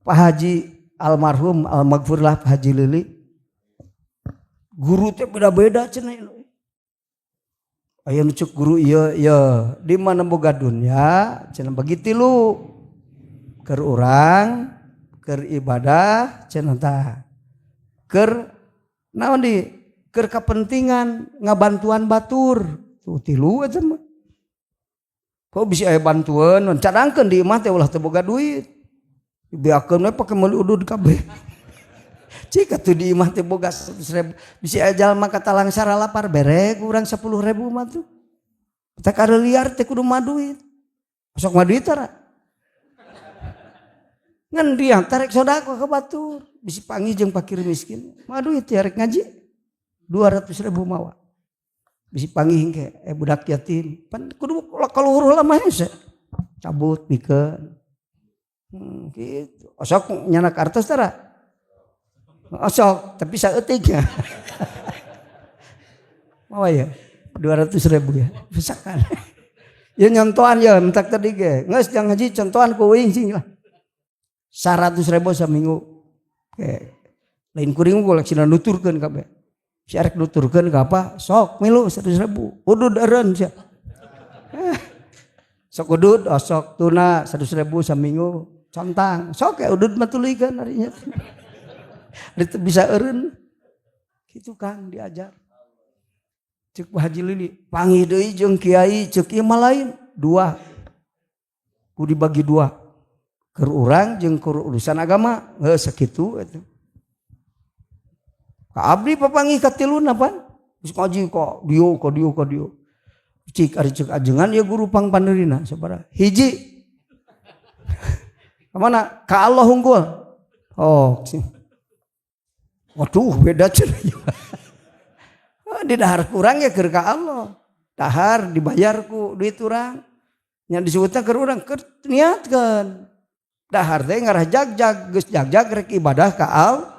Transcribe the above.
Pak Haji almarhum almaghfurlah, Pak Haji Lili, guru teh beda-beda cenah. Aya nu cek guru ieu ieu, di mana boga dunya cenah bagi tilu, keur urang, keur ibadah cenah tah, keur naon di keur kepentingan ngabantuan batur. Tuh, tilu aja mah. Kok bisa aya bantuan cadangkeun di imah teh, ulah teu boga duit, dibeakeun we pake meuli udud kabeh. Cik atuh di imah teh boga 100.000, bisi aya jalma katalangsara lapar, bere ku urang 10.000 mah tuh. Teh liar teh kudu mah duit. Sok mah duit tara. Ngan dia tarik sodako ke batur, bisi panggih jeung fakir miskin. Mah duit ya rek ngaji 200.000 mawa. Bisi panggih ke budak yatim. Pan kudu kaluhur lah mah hese. Cabut bikeun. Gitu. Osok nyanak artos tara? Osok, tapi saeutik nya. Mau ya? 200.000 ya. Misalkan. Ya nyontohan ya, mentak tadi ge. Geus jangan ngaji contohan ku uing sing lah. 100.000 saminggu. Oke. Lain kuring koleksina nuturkeun kabeh. Si arek nuturkeun ka apa? Sok milu 100.000. Udud eureun sia. Sok udud, osok tuna 100.000 saminggu. Contang. Sok ya udud mah tuluykeun arinya. Itu bisa eureun. Gitu Kang diajar. Cek Pak Haji Lili, panggih deui jeung kiai, cek ieu mah lain, dua. Ku dibagi dua. Keur urang jeung keur urusan agama, heuh sakitu eta. Ka abdi papanggih katiluna pan. Geus ngaji ka dieu ka dieu ka dieu. Cik ari cek ajengan ya guru pangpandeurina sabaraha? Hiji. Kemana? Ka Allah unggul. Oh, waduh, beda cenah. Di dahar kurang ya keur ka Allah. Dahar dibayar ku duit urang. Nya disebutna keur urang keur niatkeun. Dahar teh ngarah jagjag, geus jagjag rek ibadah ka Allah.